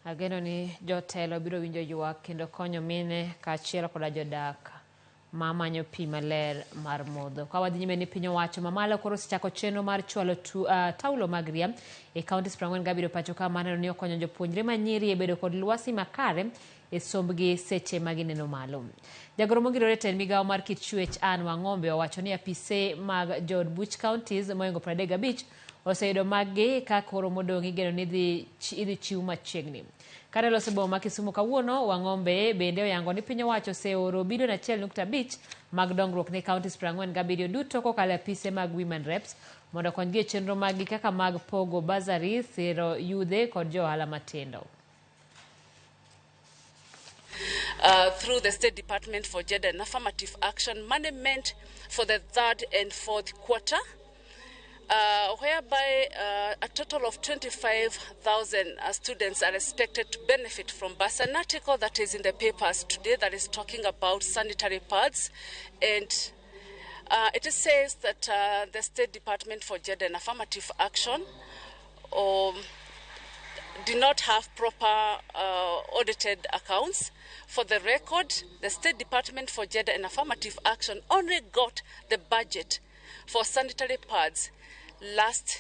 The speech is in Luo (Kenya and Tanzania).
Ageno ni jotelo biro winjo ywak kendo konyo mine kaachiel koda jodak mamanyo pi maler mar modho. Ka wadhi nyime ni piny owacho mamalo koro osechako chenro mar chwalo taulo mag ria e counties 47 pacho ka maneno ni okonyo jopuonjre manyiri e bedo kod lwasi makare e sombgi seche ma gineno malo. Jagoro mongirore tend migawo mar kit chwech Anne Wang'ombe owacho ni apise mag jood buch counties mohingo 35 oseyudo maggi ka koro modong' igeno ni idhi chiw machiegni. Kane loso boma ma Kisumu kawuono, Wang'ombe bende oyango ni piny owacho oseoro bilion 1.5 mag dongruok ne counties 47 duto kokalo e apise mag women reps mondo okonygi e chenro maggi kaka mag pogo bursary, siro yudhe kod jo ohala matindo. Through the State Department for Gender and Affirmative Action, money meant for the third and fourth quarter, whereby a total of 25,000 students are expected to benefit from bursary. An article that is in the papers today that is talking about sanitary pads, and it says that the State Department for Gender and Affirmative Action did not have proper audited accounts. For the record, the State Department for Gender and Affirmative Action only got the budget for sanitary pads last